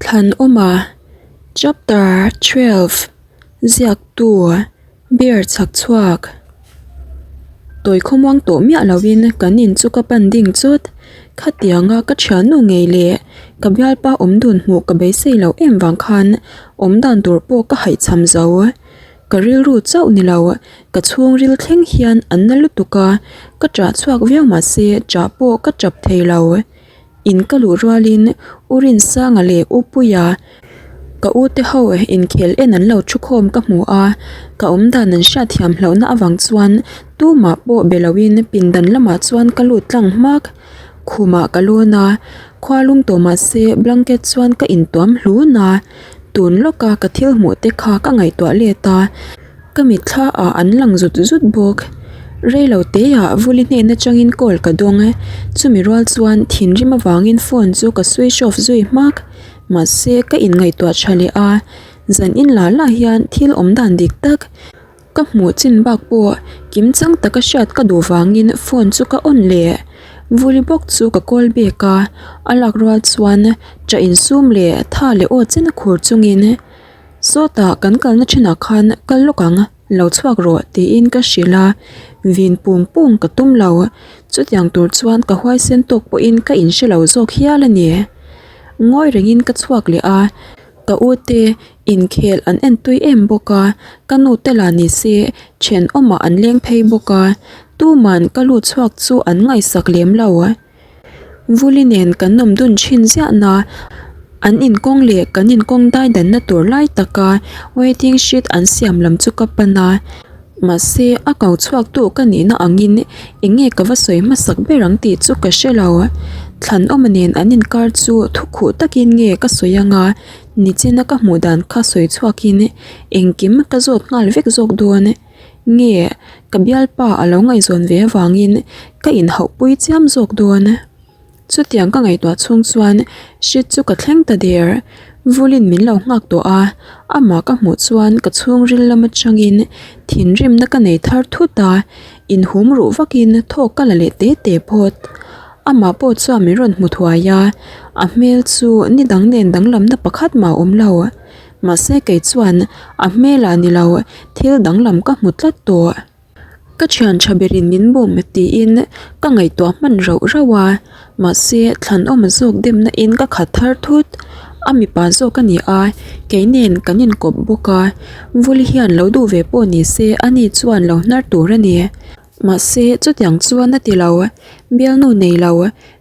Thlanawma, Chapter 12, Ziaktu, Bear chhak chhuak. Tawi khawmuang tawh miah loin kan in chu ka pan ding chawt. Khatianga ka thiannu ngei leh ka bialpa awm dun hmuh ka beisei loh em vang khan awm dan tur pawh ka haihchham zo. Ka rilru chauh ni lo, ka chhungril thleng hian an na lutuk a, ka ṭah chhuak viau mahse ṭah pawh ka ṭap thei lo. In ka luh rualin U Rinsanga leh U Puia ka u te ho inkhel en an lo thu khawm ka hmu a, ka awmdan an hriatthiam hlauhna avang chuan tumah pawh be loin pindan lamah chuan ka lut tlang hmak. Khumah ka lawn a, khua lum tawh mahse blanket chuan ka intuam hlun a. Tun lawka ka thil hmuh te kha ka ngaihtuah let a, ka mitthla ah an lang zut zut bawk. Reilo teah Vuli hnen atangin call ka dawng e, chumi rual chuan thinrim avangin phone chu ka switch off zui hmak. Mahse ka inngaihtuah tha leh a, zan in lah lah hian thil awm dan dik tak Ka hmuh chin bak pawh kim chang taka hriat ka duh vangin phone chu ka on leh. Vuli bawk chu ka call back a, a lak rual chuan ṭah insum leh tha leh aw chen a khur chungin sawtah kan kalna ṭhinah khan kal lawk ang, lo chhuak rawh tiin ka hrilh a, vin pung pung ka tum lo. Chutiang tur chuan ka huaisen tawk pawhin ka inhre lo zawk hial a ni. Ngawi rengin ka chhuak leh a. Ka u te inkhel an en tui em bawk a, ka nu te lah ni se thenawmah an leng phei bawk a, tuman ka lut chhuak chu an ngaihsak lem lo. Vuli nen kan awm dun thin ziah na, an inkawng leh kan inkawng dai danna tur lai taka waiting shed an siam lam chu ka pan a, mahse a ko chhuak tu ka nihna angin eng nge ka va sawi hmasak ber ang tih chu ka hre lo. Thlanawma nen an inkar chu thukhuh takin nge ka sawi anga nichina ka hmuh dan kha sawi chhuakin engkim ka zawt nghal vek zawk dawn nge ka bialpa a lo ngaihzawn ve avangin ka inhauhpui chiam zawk dawn. Chutiang ka ngaihtuah chhung chuan hrit chu ka thleng ta der. Vulin min lo nghak tawh a, amah ka hmuh chuan ka chhungril lam atangin thinrimna ka nei thar thut a, inhum ruh vakin thawk ka la leh te te phawt. Amah pawh chuan min rawn hmu thuai a, a hmel chu ni dang nen danglamna pakhat mah a awm lo. Mahse kei chuan a hmelah ni lo thil danglam ka hmu tlat tawh. Ka thian tha berin min bum tiin ka ngaihtuah hman rauh rauh a, mahse thlanawm zawk demna in ka khat thar thut. A mipa zawk a ni a, kei nen kan inkawp bawk a, Vuli hian lo duh ve pawh ni se ani chuan lo hnar tur a ni. Mahse chutiang chuan a ti lo, bialnu nei lo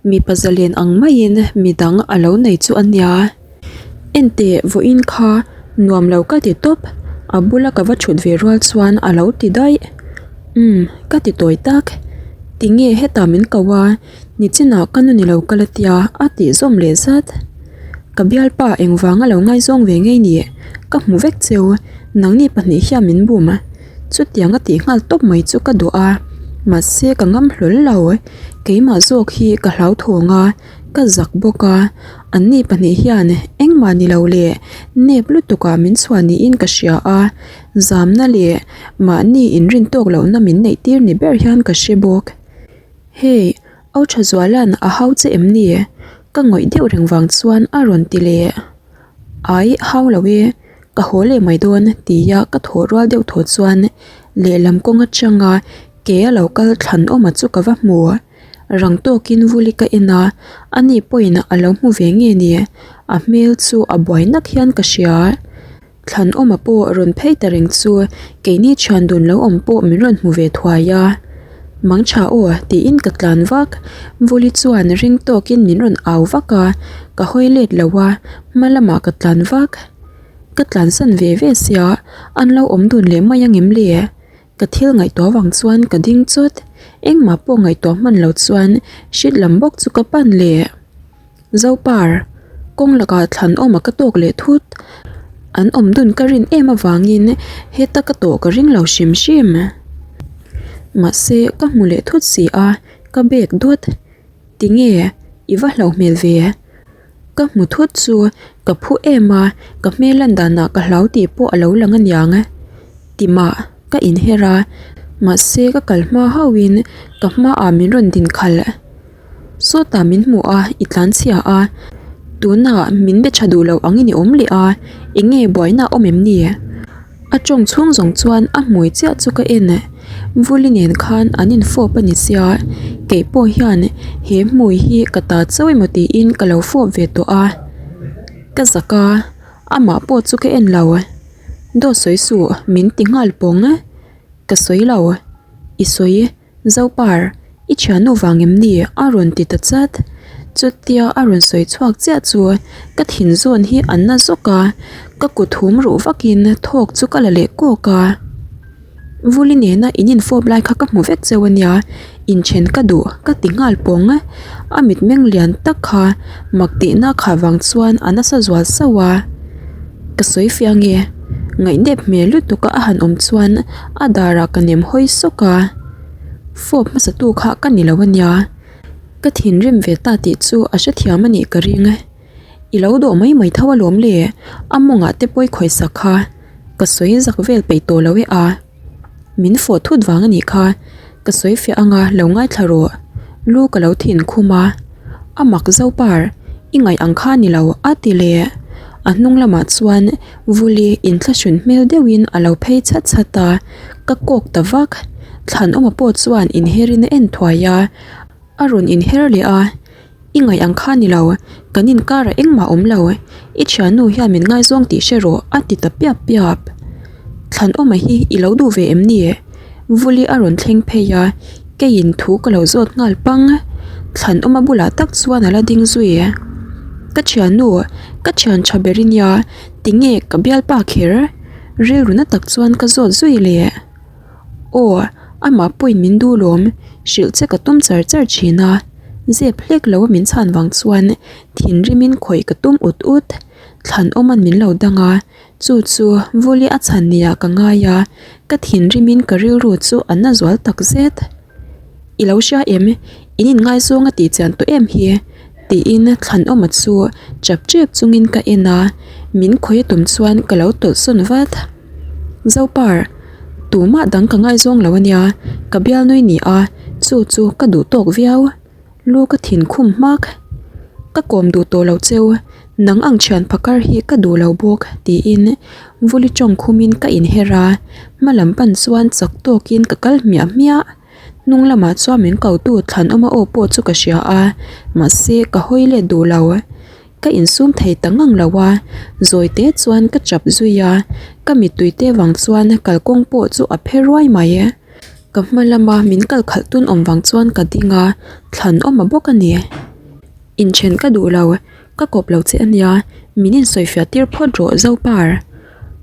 Mipa zalen ang maiin midang a lo nei chu a nia. Enteh vawiin kha nuam lo ka ti tawp, a bula ka va thut ve rual chuan a lo ti daih. Umm ka ti tawi tak. Tinge hetah min ko a, nichinah ka nu ni lo ka la tia a tih zawm leh zat. Ka bialpa engvanga lo ngaizawng ve ngei ni, ka hmu vek cheu, nangni pahnih hian min bum. Chutiang a tih nghal tawp mai chu ka duh a, mahse ka ngam hlawl lo. Keimah zawk hi ka hlauthawng a, ka zak bawk a, anni pahnih hian engmah ni lo leh nep lutuk ah min chhuah niin ka hria a, zamna leh mahni inrin tawk lohna min neih tir ni ber hian ka hre bawk. Hey, Au Thazuala'n a hau che em ni? Ka ngawih deuh reng vang chuan a rawn ti leh. Ai, hau lo e, ka haw leh mai dawn tia ka thawh rual deuh thaw chuan lehlam kawng atanga ke a lo kal thlan awma chu ka va hmu. Rang tawkin Vuli ka en a, ani pawhin a lo hmu ve nge ni, a hmel chu a buai nak hian ka hria. Thlan awma pawh rawn phei ta reng chu keini thian dun lo awm pawh min rawn hmu ve thuai a. Mang tha aw tiin ka tlan vak. Vuli chuan ring tawkin min rawn au vak a, ka hawi let lo a, hma lamah ka tlan vak. Ka tlansan ve ve sia, an lo awm dun leh mai angem le? Ka thil ngaihtuah vang chuan ka ding chawt. Engmah pawh ngaihtuah hman lo chuan hrit lam bawk chu ka pan leh. Zopar, kawng lakah thlan awma ka tawk leh thut. An awm dun ka rin em avangin heta ka tawh ka ring lo hrim hrim. Mahse ka hmu leh thut si a, ka bag dawt. Tinge i va hlauh hmel ve? Ka hmu thut chu ka phu em a, ka hmel lan danah ka hlau tih pawh a lo lang aniang. Timah ka inher a, mahse ka kal hma hauhin ka hmaah min rawn din khalh. Sawtah min hmu a, i tlan chhia a. Tunah min be tha duh lo angin i awm leh a, eng nge buaina a awm em ni? A tawng chhung zawng chuan a hmui chiah chu ka en. Vuli nen khan an infawp a ni sia, kei pawh hian he hmui hi ka ta chauh emaw tiin ka lo fawp ve tawh a. Ka zak a, amah pawh chu ka en lo. Dawt sawi suh min ti nghal pawng. Ka sawi lo, i sawi. Zopar, i thiannu vang em ni? a rawn ti ta chat. Chutia a rawn sawi chhuak chiah chu ka thin zawn hi a na zawk a, ka kut hum ruh vakin thawk chu ka la leh kawk a. Vuli nena in infawp lai kha ka hmu vek cheu a nia, inthen ka duh ka ti nghal pawng. A mitmeng lian tak kha mak tihna khah vang chuan a nasa zual sauh a. Ka sawi fiah nge? Ngaihnep hmel lutuk a a han awm chuan a darah ka nem hawi sawk a, Fawp hmasa tu kha ka ni lo a nia, ka thinrim ve ta tih chu a hrethiam a nih ka ring. I lo dawh mai mai tho alawm le, a mawngah te pawi khawihsak kha ka sawi zak vel peih tawh lo e a. Min fawh thut vang a nih kha, ka sawi fiah anga lo ngaithla rawh. Lu ka lo thin khum a, a mak zo par, i ngaih ang kha ni lo a ti leh. A hnung lamah chuan Vuli inthlahrun hmel deuhin a lo phei chhat chhat a, ka kawk ta vak. Thlanawma pawh chuan inherin a en thuai a, a rawn inher leh a. I ngaih ang kha ni lo, kan inkarah engmah awm lo, i thiannu hian min ngaizawng tih hre rawh a ti ta piap piap. Thlanawma hi i lo duh ve em ni? Vuli a rawn thleng phei a, keiin thu ka lo zawt nghal pang. Thlanawma bulah tak chuan a la ding zui. Ka thiannu, ka thian tha ber i nia, tinge ka bialpa kher? Rilru na tak chuan ka zawt zui leh. Aw, amah pawhin min duh lawm, hrilh che ka tum char char thin a, zep hlek lo a min chhan vang chuan thinrimin khawih ka tum ut ut, Thlanawma'n min lo dang a, chu chu Vuli a chhan nia ka ngai a, ka thinrimin ka rilru chu a na zual tak zet. I lo hria em? In inngaizawng a tih chian tawh em hi? Tiin Thlanawma chu chap chep chungin ka en a, min khawih a tum chuan ka lo tawlh sawn vat. Zopar, tumah dang ka ngaizawng lo ania, ka bialnui ni a, chu chu ka duh tawk viau. Lu ka thin khum hmak. Ka kawm duh tawh lo cheu, nang ang thian phakar hi ka duh lo bawk, tiin Vuli tawng khumin ka inher a, hma lam pan chuan chak tawkin ka kal hmiah hmiah. Hnung lamah chuan min kotu Thlanawma aw pawh chu ka hria a, mahse ka hawi let duh lo. Ka insum thei ta ngang lo a, zawi te chuan ka chap zui a, ka mittui te vang chuan kalkawng pawh chu a phe ruai mai. Ka hma lama min kal khalh tun awm vang chuan ka ding a, thlan awm a bawk a ni. Inthen ka duh lo, ka kawp lo che a nia, min insawifiah tir phawt rawh Zopar.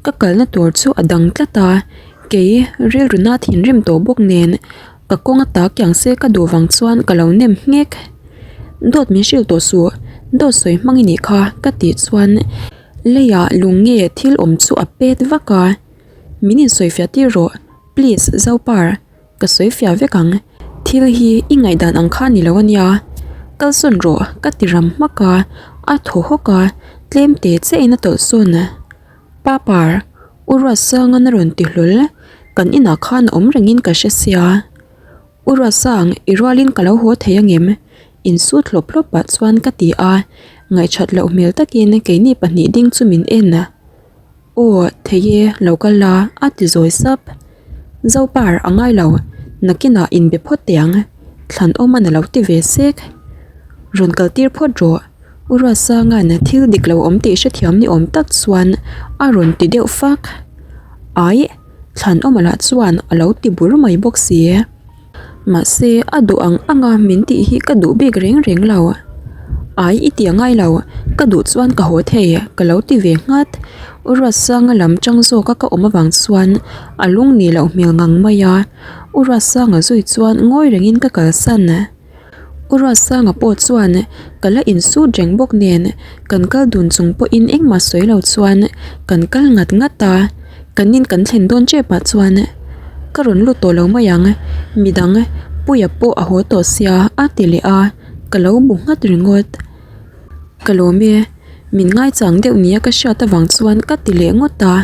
Ka kalna tur chu a dang tlat a, kei rilru na thinrim tawh bawk nen Ka kawng a tak kiang se ka duh vang chuan ka lo nem nghek. Dawt min hrilh tawh suh, dawt sawi hmang i nih kha ka tih chuan leiah lung nge thil awm chu a pet vak a. Min insawifiah tir rawh, please Zopar, ka sawifiah vek ang. Thil hi i ngaihdan ang kha ni lo a nia. Kalsawn rawh ka ti ram hmak a, a thaw hawk a, tlem te chiahin a tawlh sawn. Papar, U Ruatsanga'n a rawn ti hlawl, kan inah khan a awm rengin ka hre sia. U Ruatsang, i rualin ka lo haw thei angem? Insut hlawp hlawp pah chuan ka ti a, ngaihṭhat loh hmel takin keini pahnih ding chu min en. Aw, thei e, lo kal la, a ti zawi sap. Zopar, a ngai lo, nakinah inbe phawt teh ang, Thlanawma'n a lo ti ve sek. Rawn kaltir phawt rawh. U Ruatsanga'n thil dik lo awm tih hrethiam ni awm tak chuan a rawn ti deuh fak. Aih, Thlanawma lah chuan a lo ti bur mai bawk si. Mahse, a duh ang anga min tih hi ka duh bik reng reng lo. Aih i ti a ngai lo, ka duh chuan ka haw thei ka lo ti ve nghat. U Ruatsanga lam tang zawka ka awm avang chuan a lung ni loh hmel ngang mai a. U Ruatsanga zui chuan ngawi rengin ka kalsan. U Ruatsanga pawh chuan ka la insut reng bawk nen kan kal dun chung pawhin engmah sawi lo chuan kan kal ngat ngat a, kan in kan thlen dawn tep ah chuan ka rawn lut tawh lo mai ang, midang Puia pawh a haw tawh sia a ti leh a, ka lo bu nghat ringawt. Ka lawm e, min ngaichang deuh nia ka hriat avang chuan ka ti leh ngawt a.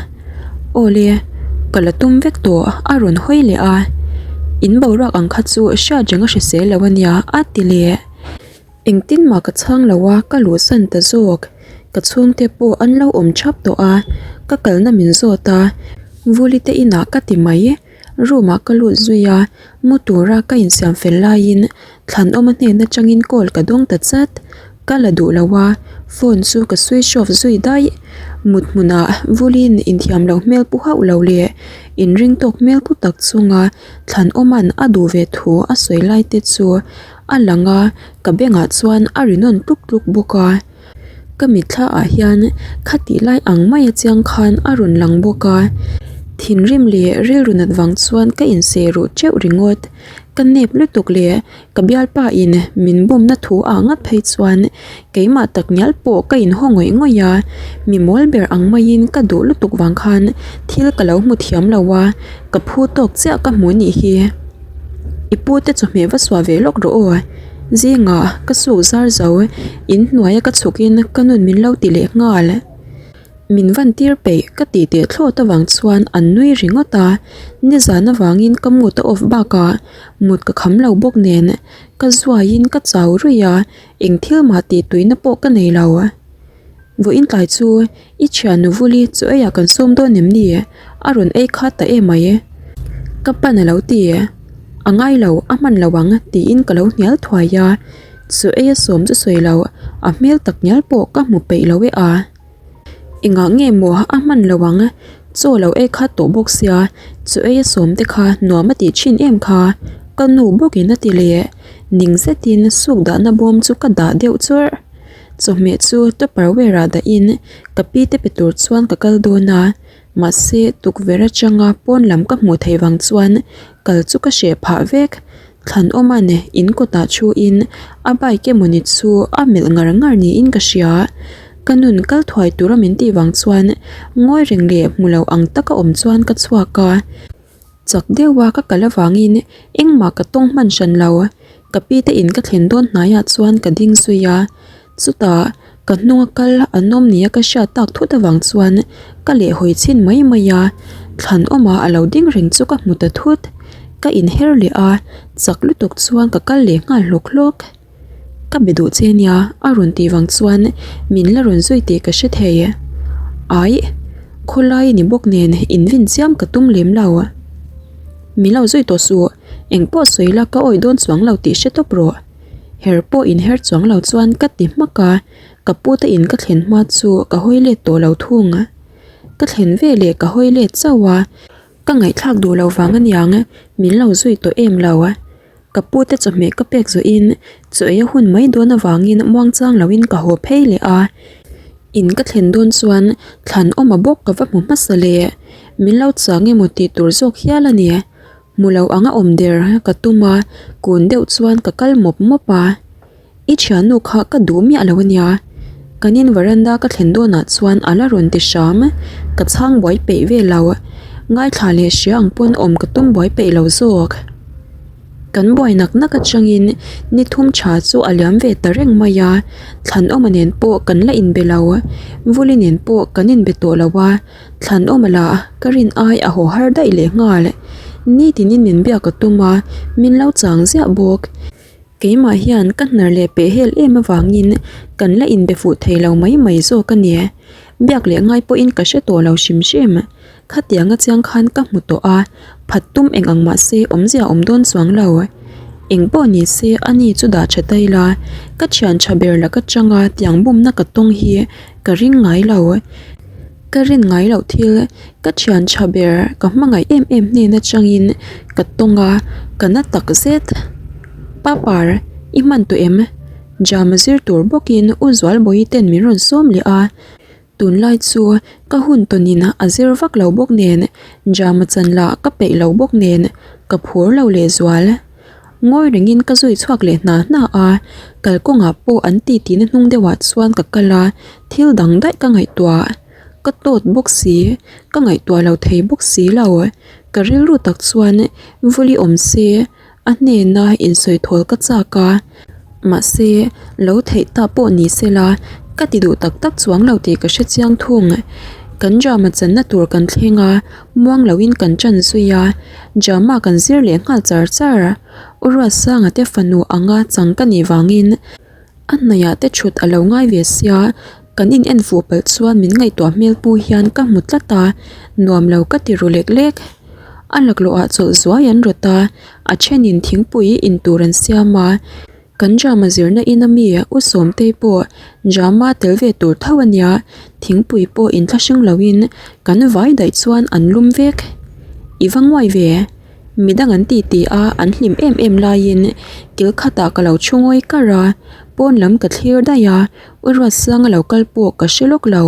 Awle, ka la tum vek tawh a rawn hawi leh a. In boruak ang kha chu hriat reng a hrisel lo a nia a ti leh. Engtin mah ka chhang lo a, ka luhsan ta zawk. Ka chhungte pawh an lo awm thap tawh a, ka kalna min zawt a, Vuli te inah ka ti mai. Room ah ka lut zui a, mu tura ka insiam fel laiin Thlanawma hnen atangin call ka dawng ta chat. Ka la duh lo a, phone chu ka switch off zui daih. Mut hmunah Vuli'n inthiam loh hmel pu hauh lo leh inring tawk hmel pu tak chunga Thlanawma'n a duh ve thu a sawi lai te chu a lang a, ka bengah chuan a ri nawn tluk tluk bawk a. Ka mitthla ah hian khatih lai ang mai a chiang khan a rawn lang bawk a, thinrim leh rilru nat vang chuan ka inseh ruh teuh ringawt. Ka nep lutuk leh ka bialpa in min bumna thu ah ngat phei chuan keimah tak ngial pawh ka inhaw ngawih ngawih a, mi mawl ber ang maiin ka duh lutuk vang khan thil ka lo hmu thiam lo a, ka phu tawk chiah ka hmu nih hi. I pu te chawhmeh va suah ve lawk rawh aw. Zingah ka suk zar zo, in hnuaia ka chhukin ka nun min lo ti leh nghal. Min van tir peih ka tih teh thlawt avang chuan an nui ringawt a, nizan avangin ka mood a off bakah mut ka kham lo bawk nen ka zuaiin ka chau ruih a, eng thil mah tih tuina pawh ka nei lo. Vawiin tlai chu I thiannu Vuli chu eiah kan sawm dawn em ni? A rawn ei kha ta em mai. Ka pan a lo ti. A ngai lo, a hman lo ang tiin ka lo hnial thuai a. Chu ei a sawm chu sawi lo, a hmel tak hnial pawh ka hmu peih lo e a. Engah nge maw a hman lo ang? Chaw lo ei kha tawh bawk sia, chu ei a sawm te kha nuam a tih thin em kha? Ka nu bawkin a ti leh. Ning zetin suk dahna bawm chu ka dah deuh churh. Chawhmeh chu tupperware ah dahin ka pi te pe tur chuan ka kal dawn a, mahse tukverh atanga pawn lam ka hmuh theih vang chuan kal chu ka hreh phah vek. Thlanawma'n in kawtah thuin a bike emawni chu a melh ngar ngar niin ka hria. Ka nun kal thuai tura min tih vang chuan ngawi reng leh hmu lo ang taka awm chuan ka chhuak a. Chak deuha ka kal avangin engmah ka tawng hman hran lo. Ka pi te in ka thlen dawn hnaiah chuan ka ding zui a, chutah ka hnunga kal an awm nia ka hriat tak thut avang chuan ka lehhawi chhin mai mai a, thlan awmah a lo ding reng chu ka hmu ta thut. Ka inher leh a, chak lutuk chuan ka kal leh nghal hlawk hlawk. Ka be duh che nia a rawn tih vang chuan min la rawn zui tih ka hre thei. Aih, khawlai ni bawk nen invin chiam ka tum lem lo. Min lo zui tawh suh, engpawh sawi la ka awih dawn chuang lo tih hre tawp rawh. Her pawh inher chuang lo chuan ka ti hmak a, ka pu te in ka thlen hma chu ka hawi let tawh lo thung. Ka thlen veleh ka hawi let chauh a, ka ngaihthlak duh lo vang aniang min lo zui tawh em lo. Ka pu te chawhmeh ka pek zawhin chaw ei a hun mai dawn avangin muangchang loin ka haw phei leh a. In ka thlen dawn chuan thlan awma bawk ka va hmu hmasa leh. Min lo chang emaw tih tur zawk hial a ni. Hmu lo anga awm der ka tum a, kun deuh chuan ka kal mawp mawp a. I thiannu kha ka duh miah lo ania. Kan in veranda ka thlen dawnah chuan a la rawn ti hram. Ka chhang buai peih ve lo. Ngaithla leh hria ang pawn awm ka tum buai peih lo zawk. Kan buai nak nak atangin ni thum tha chu a liam ve ta reng mai a. Thlanawma nen pawh kan la inbe lo. Vuli nen pawh kan inbe tawh lo a. Thlanawma lah ka rin ai a haw har daih leh nghal. Nitinin min biak a tum a, min lo chang ziah bawk. Keimah hian ka hnar leh peh hel em avangin kan la inbe fuh thei lo mai mai zawk a ni. Biak leh ngai pawhin ka hre tawh lo hrim hrim. Khatianga chiang khan ka hmu tawh a, phat tum eng ang mah se awmzia awm dawn chuang lo. Eng pawh ni se a ni chu dah tha ta ila, ka thian tha ber laka tanga tiang bumna ka tawng hi ka ring ngai lo. Ka rin ngai loh thil ka thian tha ber ka hmangaih em em hnen atangin ka tawng a, ka na tak zet. Papar, i hman tawh em? Jama zir tur bawkin U Zualbawi ten min rawn sawm leh a, tunlai chu ka hun tawnin a zir vak lo bawk nen Jama chan lah ka peih lo bawk nen ka phur lo lehzual. Ngawi rengin ka zui chhuak leh hna hna a, kalkawngah pawh an ti tihna hnung deuhah chuan ka kal a, thil dang daih ka ngaihtuah. Ka tawt bawk si, ka ngaihtuah lo thei bawk si lo. Ka rilru tak chuan Vuli awm se a hnena insawi thawl ka chak a, mahse lo theih ta pawh ni sela ka ti duh tak tak chuang lo tih ka hre chiang thung. Kan drama channa tur kan thleng a, muang loin kan ṭan zui a. Drama kan zir leh nghal char char. U Ruatsanga te fanu anga chang ka nih vangin. A hnaihah te thut a lo ngai ve sia, kan in en fuh palh chuan min ngaihtuah hmel pu hian ka hmu tlat a, nuam lo ka ti ru lek lek. A laklawh ah chawlh zuai an rawt a, a thenin thingpui in tur an siam a, kan drama zirna in ami U Sawmtei pawh drama tel ve tur tho a nia, thingpui pawh inthlahrung loin kan vai daih chuan an lum vek. I va nguai ve. Midang an ti ti a, an hlim em em laiin kil khatah ka lo thu ngawi kar a, pawn lam ka thlir daih a, U Ruatsanga lo kal pawh ka hre lawk lo.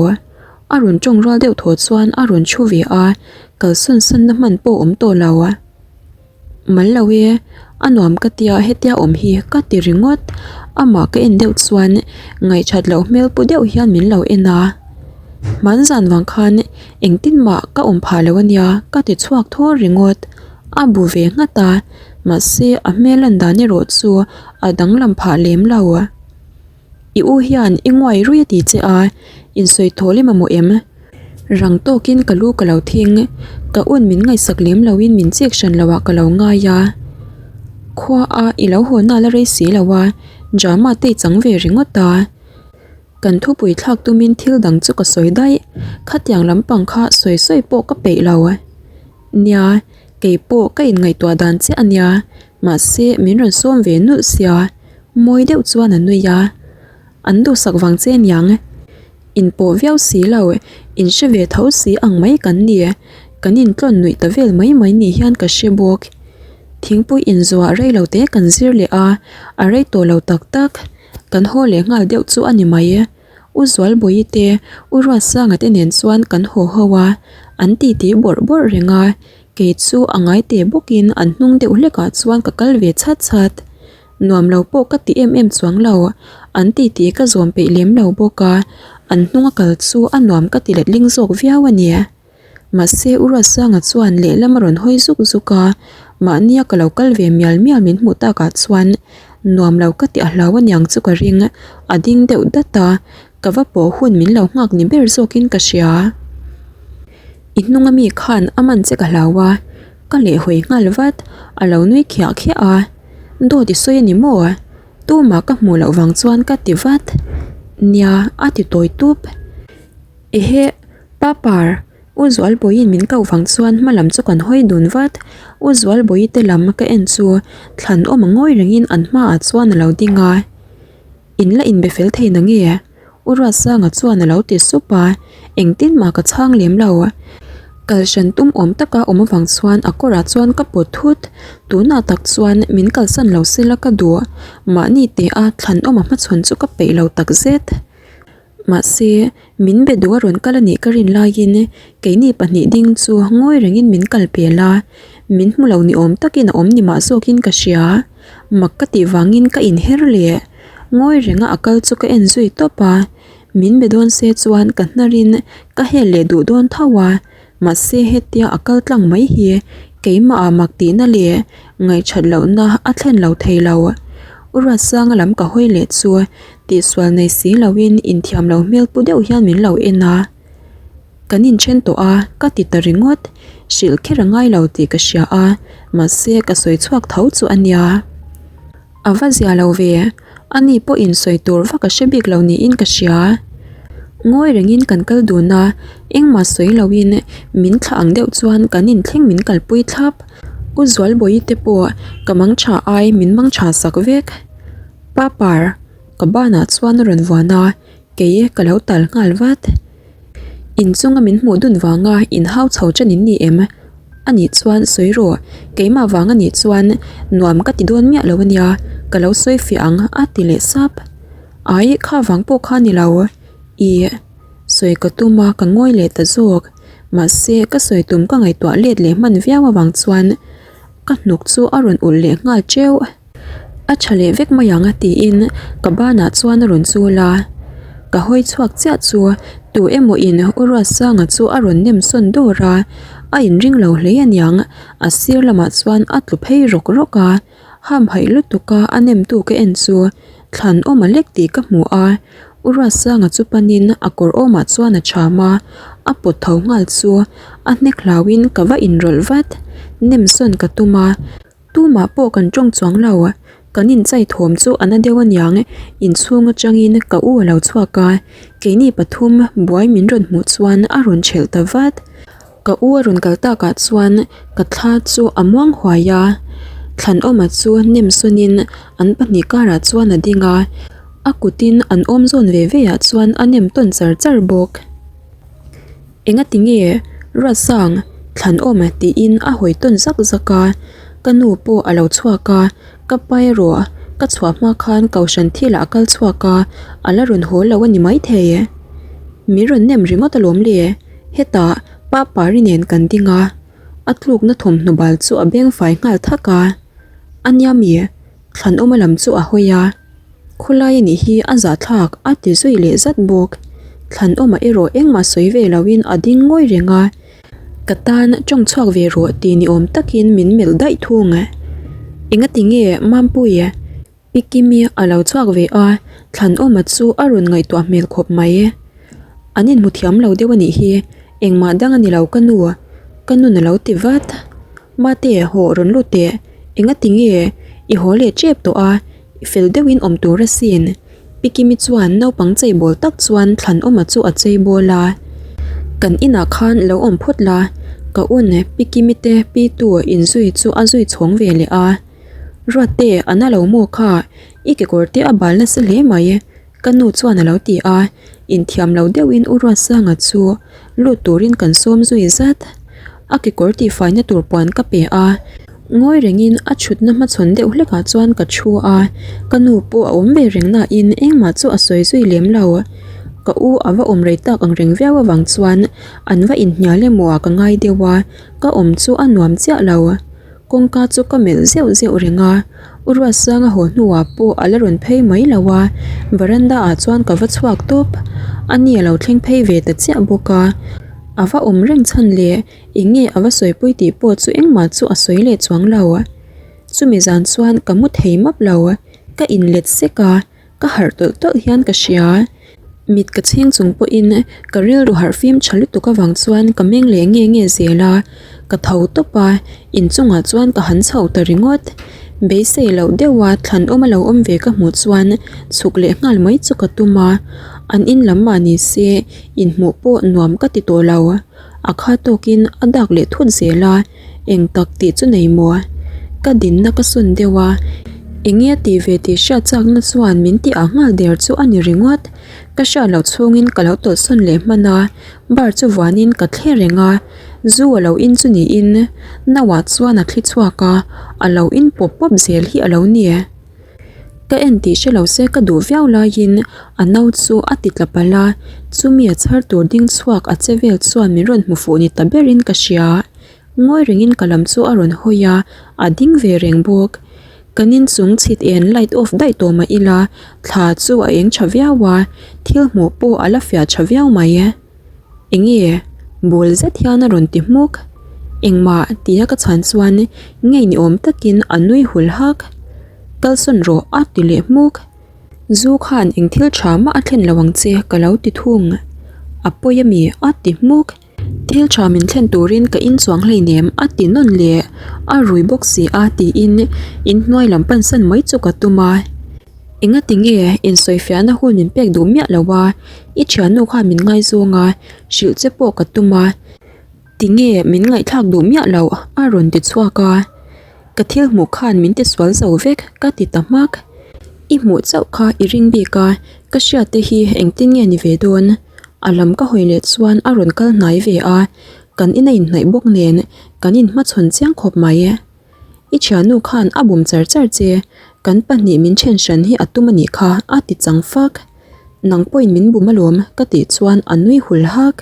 A rawn tawng rual deuh thaw chuan a rawn thu ve a, kalsawn sanna hman pawh awm tawh lo. Mal lo e, a nuam ka tia hetia awm hi ka ti ringawt. Amah ka en deuh chuan ngaihthat loh hmel pu deuh hian min lo en a. Hmanzan vang khan engtin mah ka awm phah lo ania ka ti chhuak thaw ringawt. A bu ve nghat a, mahse a hmel lan dan erawh chu a danglam phah lem lo. I u hian i nguai rui a ti che a, insawi thawl i mamawh em? Rang tawkin ka lu ka lo thing, ka un min ngaihsak lem loin min chik hran loh ah ka lo ngai a. Khua a i lo haw nal a rei si lo a, drama te i chang ve ringawt a. Kan thupui thlak tumin thil dang chu ka sawi daih, khatiang lampang kha sawi sawi pawh ka peih lo. Nia, kei pawh ka inngaihtuah dan chiah a nia, mahse min rawn sawm ve nulh sia, mawi deuh chuan a nui a. An duhsak vang che aniang, inpawh viau si lo, inhre ve tho si ang mai kan ni, kan intlawn nuih ta vel mai mai ni hian ka hre bawk. Thingpui inzuah rei lo te kan zir leh a, a rei tawh lo tak tak. Kan haw leh nghal deuh chu a ni mai. U Zualbawi te, U Ruatsanga te nen chuan kan haw ho a, an titi bawrh bawrh reng a, kei chu a ngai teh bawkin an hnung deuh hlekah chuan ka kal ve chhat chhat. Nuam lo pawh ka ti em em chuang lo, an titi ka zawm peih lem lo bawk a, an hnunga kal chu a nuam ka ti letling zawk viau a ni. Mahse U Ruatsanga chuan lehlam a rawn hawi zuk zuk a, mahnia ka lo kal ve mial mial min hmuh takah chuan nuam lo ka ti a hlau aniang chu ka ring, a ding deuh dat a, ka va pawh hun min lo nghak ni ber zawkin ka hria. I hnunga mi khan a man che ka hlau a, ka lehhawi nghal vat, a lo nui khiah khiah a, dawt i sawi a ni maw? Tumah ka hmuh loh vang chuan ka ti vat, nia a ti tawi tup. Ehe, Papar, U Zualbawiin min koh vang chuan hma lam chu kan hawi dun vat. U Zualbawi te lam ka en chu thlan awm a ngawi rengin an hmaah chuan a lo ding a. In la inbe fel thei na nge? U Ruatsanga chuan a lo ti sup a, engtin mah ka chhang lem lo. Kal hran tum awm taka awm avang chuan a kawrah chuan ka pawt thut. Tunah tak chuan min kalsan lo sela ka duh. Mahni teh a thlan awm a hmachhawn chu ka peih lo takzet. Mahse, min be duh a rawn kal a nih ka rin laiin keini pahnih ding chu ngawi rengin min kal pel a, min hmu lo ni awm takin a awm ni mah zawkin ka hria. Mak ka tih vangin ka inher leh. Ngawi renga a kal chu ka en zui tawp a, min be dawn se chuan ka hnarin ka hel leh duh dawn tho a, Mahse hetia a kal tlang mai hi keimah ah mak tihna leh ngaihthat lohna a thlen lo thei lo. U Ruatsanga lam ka hawi leh chu tihsual nei si loin inthiam lo hmel pu deuh hian min lo en a. Kan inthen tawh a, ka ti ta ringawt. Hrilh kher a ngai lo tih ka hria a, mahse ka sawi chhuak tho chu a nia. A va zia lo ve, ani pawhin sawi tur vak a hre bik lo niin ka hria. Ngawi rengin kan kal dun a, engmah sawi loin min thlah ang deuh chuan kan inthleng min kalpui thlap. U Zualbawi te pawh ka mang tha ai min mang tha sak vek. Papar, ka banah chuan a rawn vuan a, kei ka lo tal nghal vat. Inchunga min hmuh dun vanga inhau chho chen in ni em? A nih chuan sawi rawh, keimah vang a nih chuan nuam ka ti dawn miah lo a nia, ka lo sawi fiah ang a ti leh sap. Ai, kha vang pawh kha ni lo. Ih, sawi ka tum a ka ngawi leh ta zawk. Mahse, ka sawi tum ka ngaihtuah let leh hman viau avang chuan ka hnuk chu a rawn ulh leh nghal teuh. A tha leh vek mai ang a tiin ka banah chuan a rawn chul a, ka hawi chhuak chiah chu tu emaw in U Ruatsanga chu a rawn nem sawn dawr a, a inring lo hle aniang a sir lamah chuan a tlu phei rawk rawk a, hamhaih lutuk a a nemtu ka en chu thlan awm a lek tih ka hmu a, U Ruatsanga chu panin a kawr awmah chuan a cham a, a pawt tho nghal chu a hnek hlauhin ka va inrawlh vat, nem sawn ka tum a. Tumah pawh kan tawng chuang lo. Kan inchai thawm chu a na deuh aniang, inchhung atangin ka u a lo chhuak a, keini pathum buai min rawn hmuh chuan a rawn thelh ta vat. Ka u a rawn kal takah chuan ka thla chu a muang huai a, Thlanawma chu nem sawnin an pahnih karah chuan a ding a, a kutin an awm zawn ve ve ah chuan a nem tawn char char bawk. Engati nge Ruatsang Thlanawma tiin a hawi tawn zak zak a, ka nu pawh a lo chhuak a, ka pa erawh ka chhuah hma khan Kohhran thilah a kal chhuak a, a la rawn haw lo a ni maithei. Min rawn nem ringawt alawm le. Hetah pa pari nen kan ding a, a tlukna thawmhnaw bal chu a beng fai nghal thak a. A nia mi? Thlanawma lam chu a hawi a. Khawlai a nih hi a zahthlak a ti zui leh zat bawk. Thlanawma erawh engmah sawi ve loin a ding ngawi reng a. Ka tan tawng chhuak ve rawh ti ni awm takin min melh daih thung. Engati nge Mampuii? Pi Kimi a lo chhuak ve a, Thlanawma chu a rawn ngaihtuah hmel khawp mai. An inhmu thiam lo deuh a nih hi, engmah dang a ni lo ka nu, ka nun a lo ti vat. Mate, haw rawn lut teh, engati nge i haw leh tep tawh a, i fel deuhin awm tur asin. Pi Kimi chuan naupang cheibawl tak chuan Thlanawma chu a cheibawl a. Kan inah khan lo awm phawt la, ka un Pi Kimi te pi tu inzui chu a zui chhawng ve leh a. Ruatte, a na lo maw kha? I kekawr te a bal nasa hle mai, ka nu chuan a lo ti a, inthiam lo deuhin U Ruatsanga chu lut turin kan sawm zui zat. A kekawr tihfaina tur puan ka pe a, ngawi rengin a chhutna hmachhawn deuh hlekah chuan ka thu a, ka nu pawh a awm ve reng nain engmah chu a sawi zui lem lo. Ka u a va awm rei tak ang reng viau avang chuan an va inhnial emaw ah ka ngai deuh a, ka awm chu a nuam chiah lo. Kawngka chu ka melh zeuh zeuh reng a, U Ruatsanga haw hnuah pawh a la rawn phei mai lo a, veranda ah chuan ka va chhuak tawp. A ni a lo thleng phei ve ta chiah bawk a, a va awm reng chhan leh eng nge a va sawipui tih pawh chu engmah chu a sawi leh chuang lo. Chumi zan chuan ka mu thei map lo, ka inlet sek a. Ka harh tawlh tawlh hian ka hria. Mit ka chhing chung pawhin ka rilru harh fim tha lutuk avang chuan ka meng leh nge nge zel a, ka tho tawp a, inchungah chuan ka han chho ta ringawt. Beisei loh deuha thlanawm a lo awm ve ka hmuh chuan chhuk leh nghal mai chu ka tum a, an in lam mah ni se inhmuh pawh nuam ka ti tawh lo. A kha tawkin a dak leh thut zel a. Eng tak tih chu nei maw? Ka dinna ka sawn deuh a, eng nge tih ve tih hriat chakna chuan min ti ah nghal der chu a ni ringawt. Ka hriat loh chhungin ka lo tawlhsawn leh hman a, bar chu vuanin ka thler reng a, zu a lo in chu niin nauah chuan a thli chhuak a, a lo in pawp pawp zel hi a lo ni. Ka en tih hre lo se ka duh viau laiin a no chu a ti tla palh a, chumi a chhar tur ding chhuak a che vel chuan min rawn hmu fuh ni ta berin ka hria. Ngawi rengin ka lam chu a rawn hawi a, a ding ve reng bawk. Kan inchung chhit en light off daih tawh mah ila thla chu a eng tha viau a, thil hmuh pawh a la fiah tha viau mai. Enge? Bul zet hian a rawn ti hmuk. Engmah tia ka chhan chuan ngei ni awm takin a nui hul hak. Kalsawn rawh a ti leh hmuk. Zu khan eng thil tha mah a thlen lo ang che ka lo ti thung. A pawi ami a ti hmuk. Thil tha min thlen turin ka inchuang hleinem a ti nawn leh. A rui bawk si a tiin inhnuai lam pansan mai chu ka tum a. Engati nge insawifiahna hun min pek duh miah lo a, i thiannu khan min ngaizawng a, hrilh che pawh ka tum a, tinge min ngaihthlak duh miah loh a rawn ti chhuak a, ka thil hmuh khan min ti sual zo vek ka ti ta hmak. I hmuh chauh kha i ring bik a, ka hriat te hi engtin nge ni ve dawn? A lam ka hawi leh chuan a rawn kal hnai ve a, kan in a inhnaih bawk nen kan inhmachhawn chiang khawp mai. I thiannu khan a bum char char che, kan pahnih min then hran hi a tum a nih kha a ti chang fak. Nang pawhin min bum alawm ka tih chuan a nui hul hak.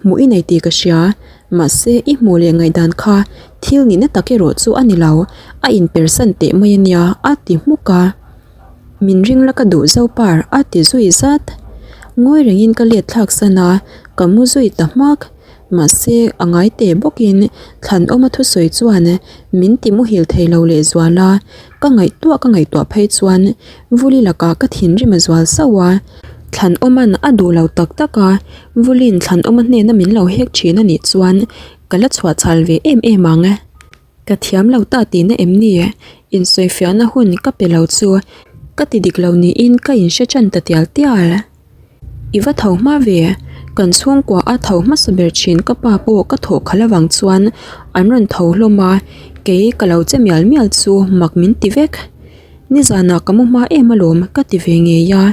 Hmuh i nei tih ka hria, mahse i hmuh leh ngaihdan kha thil nihna tak erawh chu a ni lo, a inpersan teh mai a nia a ti hmuk a. Min ring la ka duh zo par a ti zui zat. Ngawi rengin ka let thlak san a, ka mu zui ta hmak. Mahse, a ngai teh bawkin Thlanawma thusawi chuan min ti muhil thei lo leh zual a, ka ngaihtuah ka ngaihtuah phei chuan Vuli lakah ka thinrim a zual sauh a. Thlanawma'n a duh lo tak tak a, Vuli'n Thlanawma hnena min lo hek thin a nih chuan ka la chhuah chhal ve em em ang. Ka thiam lo ta tihna em ni? Insawifiahna hun ka pe lo chu ka ti dik lo niin ka inhre ṭan ta tial tial. I va tho hma ve, kan chhungkua a tho hmasa ber thin ka pa pawh ka thawh khalh avang chuan an rawn tho hlawm a, kei ka lo che mial mial chu mak min ti vek. Nizanah ka mu hma em alawm ka ti ve ngei a,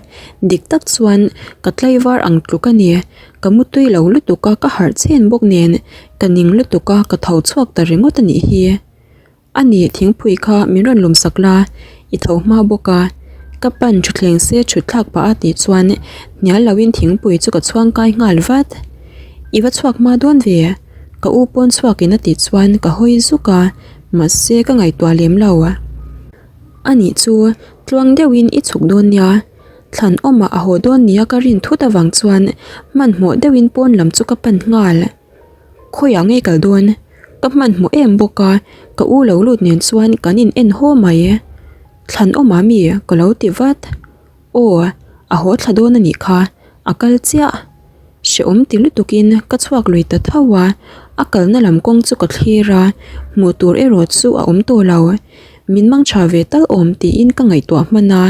dik tak chuan ka tlaivar ang tluk a ni, ka mu tui lo lutuk a ka harh chen bawk nen ka ning lutuk a ka tho chhuak ta ringawt a nih hi. A ni, thingpui kha min rawn lawm sak la, i tho hma bawk a. Ka pan thutthleng se thut thlak pah a tih chuan hnial loin thingpui chu ka chhuang kai nghal vat. I va chhuak hma dawn ve, ka u pawn chhuakin a tih chuan ka hawi zuk a, mahse ka ngaihtuah lem lo. A nih chu, tluang deuhin i chhuk dawn nia, thlan awmah a haw dawn nia ka rin thut avang chuan hmanhmawh deuhin pawn lam chu ka pan nghal. Khawiah ngei kal dawn? Ka hmanhmawh em bawk a, ka u lo lut nen chuan kan in en haw mai. Thlan awmah mi ka lo ti vat. Aw, a haw thla dawn a nih kha, a kal chiah. Hrehawm ti lutukin ka chhuak lui ta tho a, a kalna lam kawng chu ka thlir a, hmuh tur erawh chu a awm tawh lo. Min mang tha ve tal awm tiin ka ngaihtuah hman a,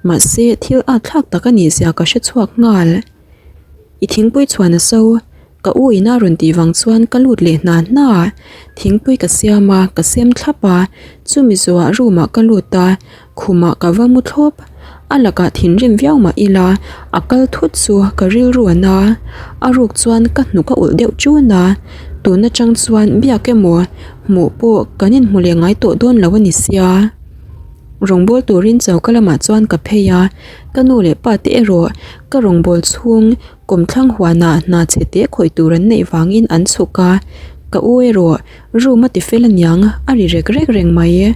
mahse thil at thlak tak a nih zia ka hre chhuak nghal. I thingpui chhuan a so. Ka u ina rawn tih vang chuan ka lut leh hna hna a, thingpui ka siam a, ka sem thlap a, chumi zawhah room ah ka lut a, khumah ka va mu thlawp. A lakah thinrim viau mah ila a kal thut chu ka rilru a na. A ruk chuan ka hnuk a ulh deuh ṭun a, tun atang chuan biak emaw hmuh pawh kan inhmu leh ngai tawh dawn lo a ni sia. Rawngbâwl turin choka lamah chuan ka phei a, ka nu leh pa te erawh ka rawngbâwl chhung Kawmthlang huanah hna chhe te khawih tur an neih vangin an chhuk a, ka u erawh room a ti fel aniang a ri rek rek reng mai.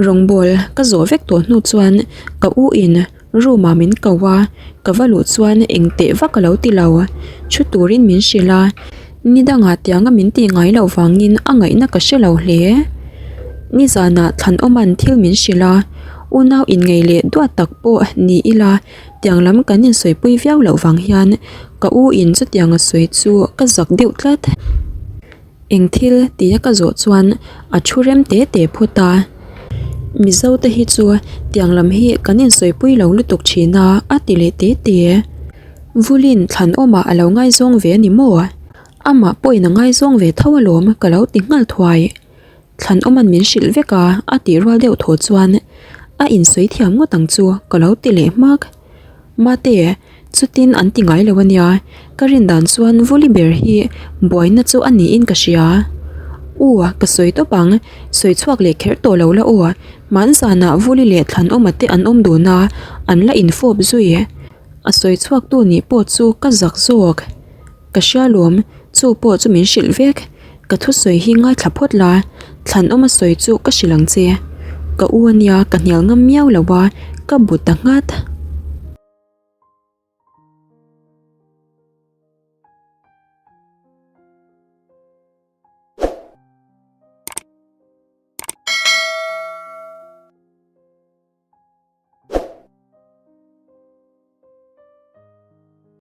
Rawngbâwl ka zawh vek tawh hnu chuan ka u in room ah min ko a, ka va luh chuan eng teh vak a lo ti lo. Thu turin min hrilh a, ni dangah tianga min tih ngai loh vangin a ngaihna ka hre lo hle. Nizanah Thlanawma'n thil min hrilh a, unau inngeih leh duat tak pawh ni ila Tiang lam kan insawipui viau loh vang hian ka u in chutiang a sawi chu ka zak deuh tlat. Eng thil tia ka zawh chuan a thu rem te te phawt a. Mizo te hi chu tiang lam hi kan insawipui lo lutuk thin a a ti leh te te. Vulin thlan awmah a lo ngaizawng ve a ni maw? Amah pawhin a ngaizawng ve tho alawm ka lo ti nghal thuai. Thlanawma'n min hrilh vek a, a tih rual deuh thaw chuan a insawi thiam ngawt ang chu ka lo ti leh hmak. Mate, chutin an ti ngai lo a nia, ka rin dan chuan Vuli ber hi buaina chu a niin ka hria. U, ka sawi tawp ang, sawi chhuak leh kher tawh lo la aw, hmanzanah Vuli leh Thlanawma te an awm dun a, an la infawp zui. A sawi chhuaktu nih pawh chu ka zak zawk. Ka hria lawm, chu pawh chu min hrilh vek. Ka thusawi hi ngaithla phawt la, thlanawm a sawi chu ka hrilh ang che. Ka u ania ka hnial ngam miau lo a, ka bu ta nghat.